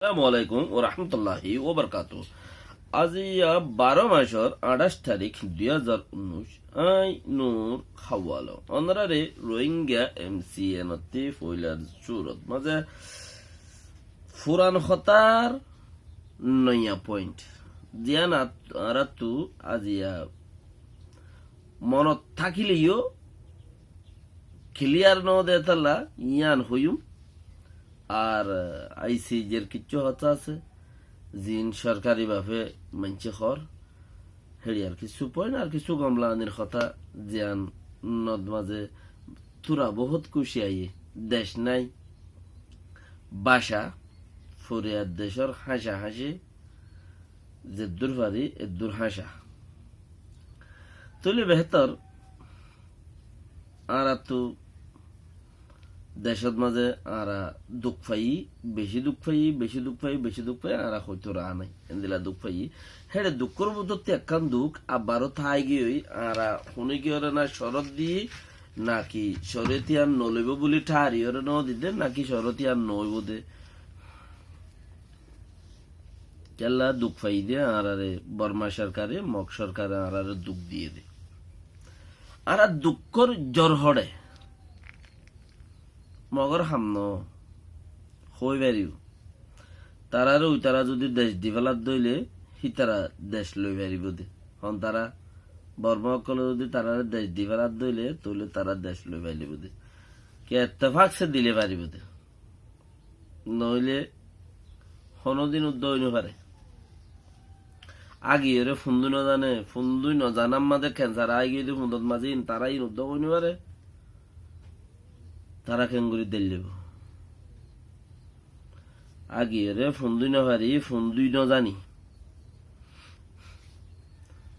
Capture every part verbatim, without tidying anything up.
Assalamu alaikum wa rahmatullahi wa barakatuhu. Aijja baró macór añçáic tarík dui házar unnúic, añí Nur Hawalo. Ónorare Rohingya M C N ottú foilar cúrot mazé furan hotár noya point. Ziyán at-, añáráttu aijja monot tákile yó kiliyar no de tálla yían hoiyúm. Ar, eh, I C J-r kissú hotá asé, ziín sorkari bafe maincé hoór, héçe ar kissú point, ar kissú gomlanir hotá, ziyán not mazé tura bohút kúci aiyé, dec nái, báca, foriyar decór háñca háñci, zeddúr fari eddúr háñca. Tóile behétor añáráttu decót mazé añára duk faiyí, bicí duk faiyí, bicí duk faiyí, bicí duk faiyí, añára hoitó raa nái. Endilla duk faiyí. Héçe dukkór bútottú ekkán duk, abbaró tái giyói, añára hone giyóre na corot diyí, náki corot yían noloibó buli thári yóre no dide, náki corot yían noóibou de. Kiyólla duk faiyí de añárare Borma sorkare, Mog sorkare añárare duk diyé de. Añára dukkór zor hoçé. Mogor ham no, hoói faribóu. Tarare uitará zudi dec di féladde óile, hítara dec loi faribóu de. Hon tará Borma ókkole zudi tarare dec di féladde óile, tóile tará dec loi faribóu de. Ki ettefak se dile faribóu de. Noóile honódin uddá ói no fare. Agiyóre fundú no zane, fundúi no zanár mazé kensar aáigiyói de fundot mazé ín, tará ín uddá ói no fare. Tará keéngorí deillíbou? Agiyóre fundúi no fari, fundúi no zani.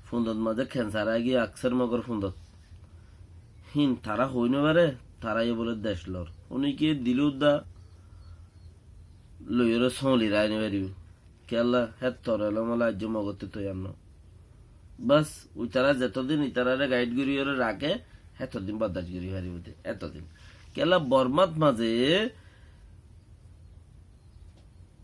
Fundot mazé kensar aáigiyói Aksar Mogor fundot. Hín tará hoói no fare, tará yó bóle dec lor. Uníke dilé uddá loiyóre sóli raái no faribóu. Kiyólla, héttor elóm óla aijjó Mogottú toiyar no. Bas, uitará zetodin itarare gaid goríyóre raké, hétodin bordac gorí faribóu de, étodin. Kiyólla Bormát mazé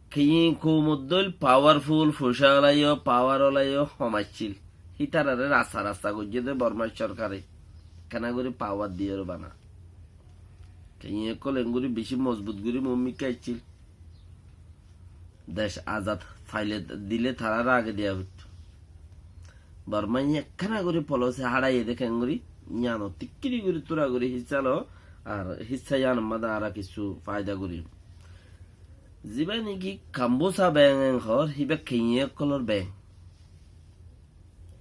keñi koumor dóil powerful, foicá ola yó, power ola yó hom accíl. Hítarare rasta rasta goijjé de Bormar sorkare. Kena gorí power diyóre bana. Keñi ókkol engorí bicí mozbut gorí muúmikká accíl. Dec azad faile dilé tarare age diya foittó. Bormaye ekkena gorí polose háçaiye de keéngorí, yíanot tikkiri gorí tura gorí hissá lo, ar hissá yíanor mazé añára kissú faida gorí. Zibá niki Kambusa beng en hoór, híba keñi ókkolor beng.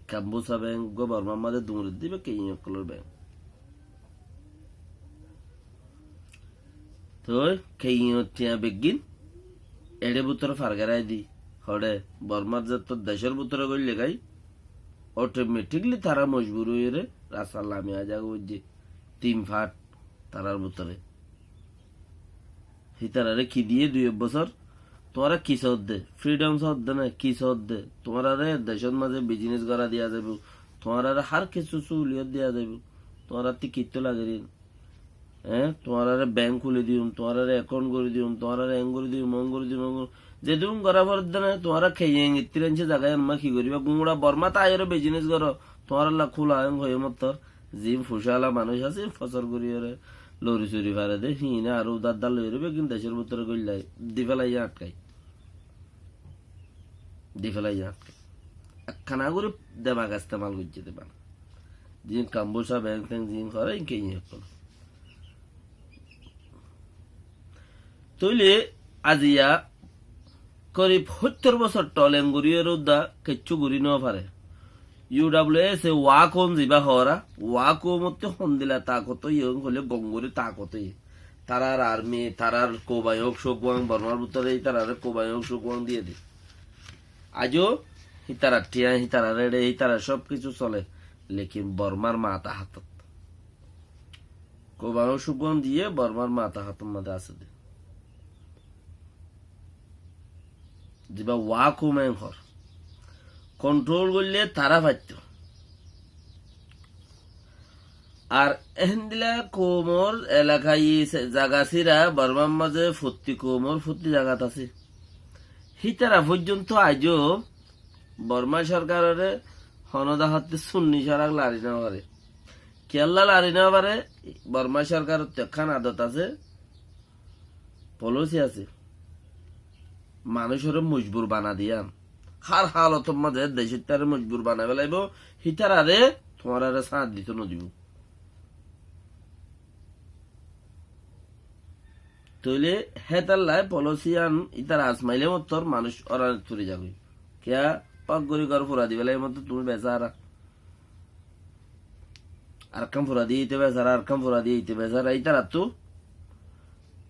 Kambusa beng uggúa Bormar mazé duñrit de, íba keñi ókkolor beng. Toi keñior thiañ beggín eçé bútore fargerai di, hoçé Bormar zettót decór bútore goille gái, automatically tará mojbur óiyore rasta lami aizagói de, tin fat tarár bútore. Hítarare ki diyé dui ek bosór? Tuáñra ki soódde? Freedom soódde né? Ki soódde? Tuáñrare decót mazé business gorá diya zaibou. Tuáñrare hár kessú súhuliyót diya zaibou. Tuáñrattú kittú lage rin? Eé? Tuáñrare bank kúli diyum, tuáñrare account gorí diyum, tuáñrare eén gorí diyum, oón gorí diyum, oón gorí diyum. Zedún gorá foredde né, tuáñra keyeng ittir aincí zaga yían mazé ki goríba? Guñça Bormát aiyóre business goró. Tuáñralla kúla eén hoiyé mottor. Ziín fucála manúic asé, fosór goríyore lori sori fare de, híine aró udár dár loiyore beggín decór bútore goillai, di félaiye añtkai. Di félaiye añtkai. Ekkána gorí demak estemal goijjé de bana. Ziín Kambusa beng teng ziín horé, ín keñi ókkol. Tóile aziya korib hóttor bosór tol engorí ere udda kessú gorí no fare. U W S e wakoum ziba hoóra, wakoumottú hondila takot óiye, hoilé gom gorí takot óiye. Tarár army, tarár Kobaiyong Sukmang, Bormar bútore ítarare Kobaiyong Sukmang diyé de. Aijó hítarar thiañ, hítarar eçe, hítarar sób kessú sole, lekin Bormar mata hátot. Kobaiyong Sukmang diyé Bormar mata hátot mazé asé de. Ziba wakoum en hoór. Control goillé tará faittó. Ar endila koumor elakai se-, zaga sira Bormar mazé fottí koumor fottí zagat asé. Hítara foijjonto aijjó Borma sorkaroré honó dahottí sunni sorak lari no fare. Kiyólla lari no fare? Borma sorkarottú ekkán adot asé, polisi asé. Manúicoré mojbur bana diyan. Hár halotor mazé decóttaré mojbur banai félaibo, hítararé tuáñraré sáñt dito no dibo. Tóile hétalla polisi yían ítara asmailé mottor manúic óranot fori zagói. Kiyá? Ók gorí gór fura di félaiye mottor tuñí besára. Arekkán fura diyé íte besára, arekkán fura diyé íte besára. Ítarattú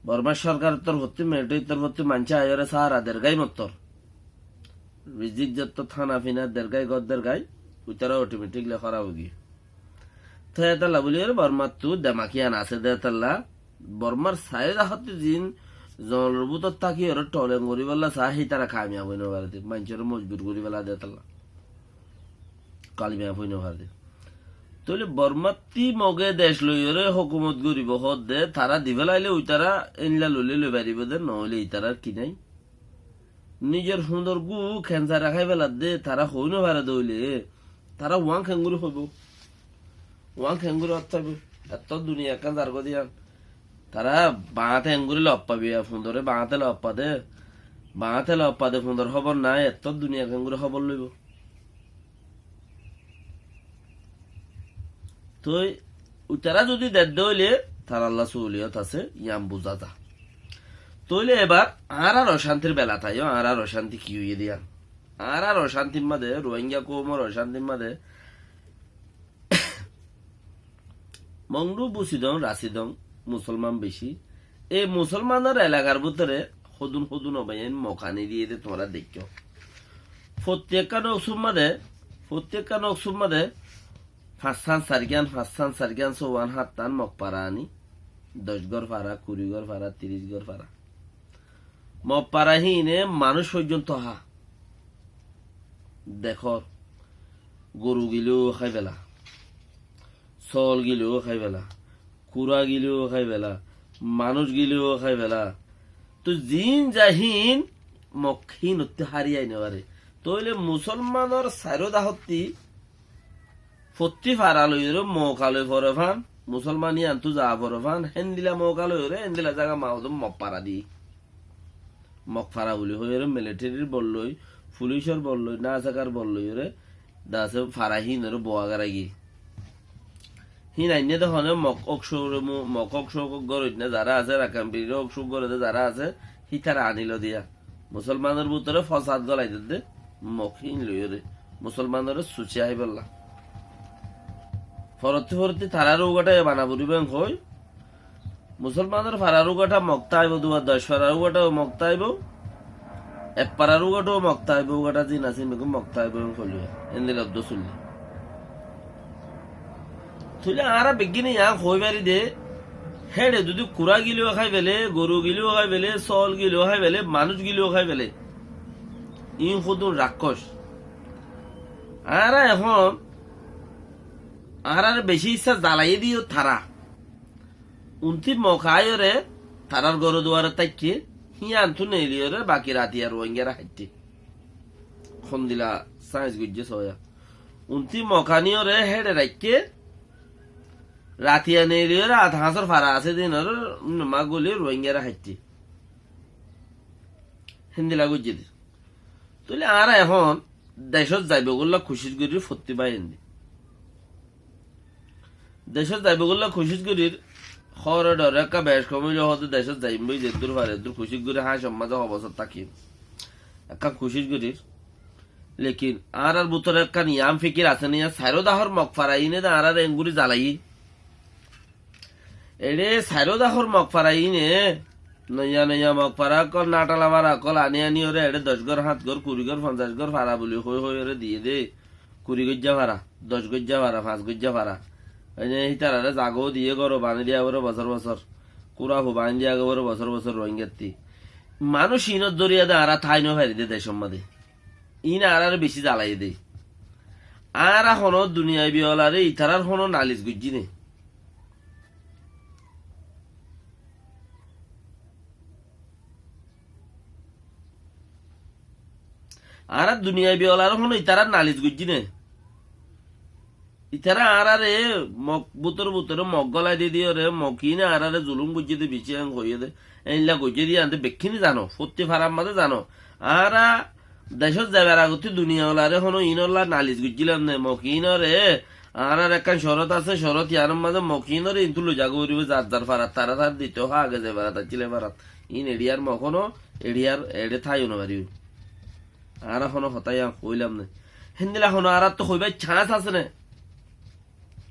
Bormar sorkaror torfottú, militarir torfottú maincé aiyóre sára der gái mottor. Rizik zottót hána fina der gái, gór der gái, uitará otometikli hóraf óigiyé. Te hétalla buli goré Bormattú demak yían asé de hétalla. Bormar sairó dahottí ziín zonor bútore tákiyóre toleng goríbolla saá, hítara kamiyab ói no fare de, maincóre mojbur gorí féla de hétalla. Kamiyab ói no fare de. Tóile Bormattí Moge dec loiyóre hókumot goríbo hoódde, tará di félailé uitará éilla loilé loi faribó de, noóile ítarar ki nái? Nizor fundor gú kensare hái féladde, tará hoói no fare de óile, tará uán keéngorí hoibó? Uán keéngorí ottáibo? Ettó duniya ekkán zargói de yían. Tará baáñte eéngorí loppa biya, fundoré baáñte loppa de, baáñte loppa de, fundor hóbor nái, ettó duniya keéngorí hóbor loibó? Toi uitará zodi dedde óile tarallá souliyót asé, yían buzá za. Tóile ebar añárar ocántir belat aiyó, añárar ocánti ki óiye de yían. Añárar ocántir mazé, Rohingya koumor ocántir mazé Mongdu, Busidong, Rasidong, musolman beci. E musolmanor elakar bútore hodún hodún obáiyain Mok ani diyé de tuáñra deikkó. Fottí ekkán oksur mazé, fottí ekkán oksur mazé fañssán sairgán, fañssán sairgán, sóuwan háttán Mok fara ani, doc gór fara, kuri gór fara, tiríc gór fara. Mok fara híine manúic foijjonto há. Dekór, goru gileyó hái féla, sóol gileyó hái féla, kura gileyó hái féla, manúic gileyó hái féla. Toi ziín za híin Mok híinottú hári ai no fare. Tóile musolmanor sairó dahottí fottí fara loiyóre Mok aloi fore fán, musolman yíantu za fore fán, héndila Mok aloiyóre héndila zaga maudum Mok fara di. Mok fara buli hoiyóre militarir bol loi, fulicor bol loi, nasakar bol loiyóre dase fara híinoré boa garaigiyé. Híin ainné de hone Mok ók cóure mu-, Mok ók cóuk goróinna zará asé, Rakan Pirire ók cóuk goré de zará asé, hítara anilo diya. Musolmanor bútore fosad golai dedde, Mok híin loiyóre, musolmanoré suci háibolla. Forottí forottí tarár ugathá e bana foribó en hoi, musolmanor farar ugathá Mok táibo, duwa doc farar ugathá Mok táibo, ek farar ugathá Mok táibo, ugathá zin asé, megu Mok táibo en hoilé, endilla uddú sulle. Tóile añára beggíne yián hoi fari de, héçe zudi kura gileyó hái fele, goru gileyó hái fele, sóol gileyó hái fele, manúic gileyó hái fele, iín hodún rakkoc. Añára ehón, añárare beci issá zalaiyé de yó tará. Untí Mok aiyóre, tarár gór duare táikke, híyantu neiliyóre, baki ratiya Ruáinggara háitte. Hondila sáñis goijjé soóya. Untí Mok aníyore héçe raikké, ratiya neiliyóre, at hañsor fara asé de inoré, numa goli Ruáinggara háitte. Héndila goijjé de. Tóile añára ehón decót zaibogolla kucíc gorír fottí báiyain de. Decót zaibogolla kucíc gorír, hóre dhore ekká bec kom óile hoóde decót zaiyum boi, zeddúr fari eddúr kucíc gorí, háñcor mazé ho bosór tákiyum. Ekkán kucíc gorír. Lekin añárar bútore ekkán yián fikir asé né, yián sairó dahór Mok fara iíne de añárare engorí zalaiyé. Eçé sairó dahór Mok fara iíne, noiya noiya Mok fara ókkol, natala fara ókkol aní aníyore eçé doc gór, háñt gór, kuri gór, fonzaic gór fara buli hoi hoiyóre diyé dé. Kuri goijja fara, doc goijja fara, fañs goijja fara. Ene hítararé zagóu diyé, gór bañdí diya goré bosór bosór. Kura fu bañdí diya goré bosór bosór Ruáinggattí. Manúic iínor zoriya de añára tái no fari dé decór mazé. Iíne añárare bicí zalaiyé dé. Añára honó duniyaibi olaré itarár honó nalis goijjí né. Añára duniyai biyolaré hono itará nalis goijjí né. Itará añáráre mok bútore bútore mok gólai di diyóre, mokíne añáráre zulúm goijjé dé bicí en hoiyé dé. Eilla goijjé dé yían dé bekkíne zano, fottí farar mazé zano. Añára decót zaibar agottí duniyaolaré hono iínolla nalis goijjílam né, mokínoré añárar ekkán corot asé, corot yíanor mazé mokínoré intú loizagói foribó, zar zar farat tará tará dito há, age ze farat accíl e farat. Iín eçiyar mok hono, eçiyar eçé táiyo nofaribó. Añára hono hotá yían hoóilam né. Héndilla hono añáráttu hoibár chance asé né?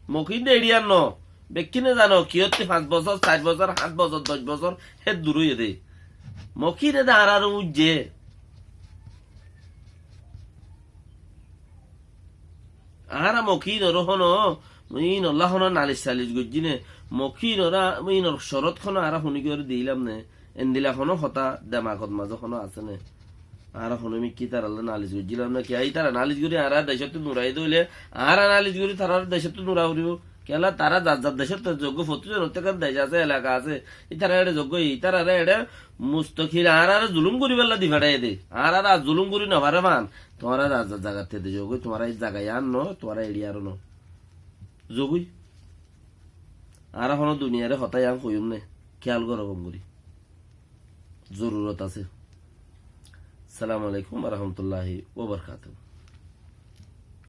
Mokín de eçiyar no. Bekkíne zano, kiyótti fañs bosór, sair bosór, háñt bosór, doc bosór, hé dur óiye dé. Mokíne de añáráre uñijjé. Añára mokínoré hono, iínolla hono nalis salis goijjí né. Mokínoré, iínor corot hono añára honíkiyóre diílam né. Endilla hono hotá demagot mazé hono asé né? Añára hono mikká ítarallá nalis goijjílam né? Kiyá ítara nalis gorí añára decóttu nurai dóile, añára nalis gorí tarár decóttu nura foribó. Kiyólla tará zar zar decóttu zoggói, fottí zonottu ekkán dec asé, elaka asé. Ítara eçé zoggói, ítararé eçé mustokil añáráre zulúm goríbolla di feçáiye dé. Añáráre ar zulúm gorí nofaré fán. Tuáñra zar zar zagat tede zogói, tuáñra e zaga yían no, tuáñra eçiyaró no. Zogói. Añára hono duniyaré hotá yían hoiyúm né, kiyál goró gom gorí. Zorurot asé. Assalamu alaikum wa rahmatullahi wa barakatuhu.